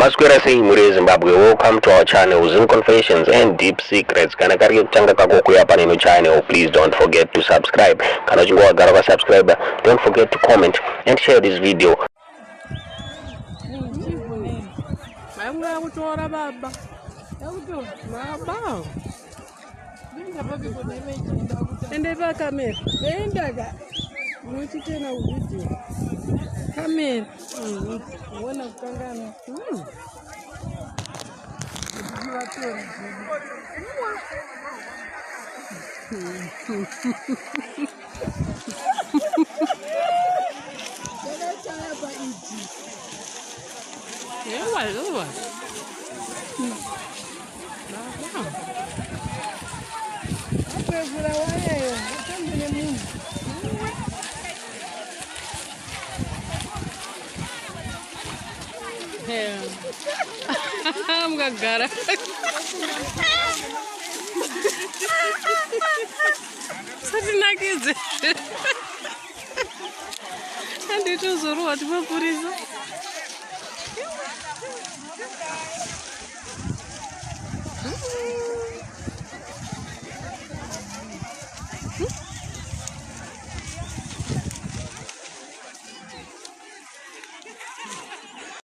Maswera sei mhuri yeZimbabwe, welcome to our channel Zim Confessions and Deep Secrets. Kana kari kekutanga kako kuya pane ino channel, please don't forget to subscribe. Kana uchinge wagara ukasubscribe, don't forget to comment and share this video. Maimwe kutora baba. Baba. Ende pa kamera. Endaka. Muchitena video. Kamera. Uona kukangana. Yakachaya pa iji. Ewa, ewa. Baba. Akwegura wayeyo. Atambe nemunhu. Mukagara. Satinakidze. Handitozorohwa timapurisa.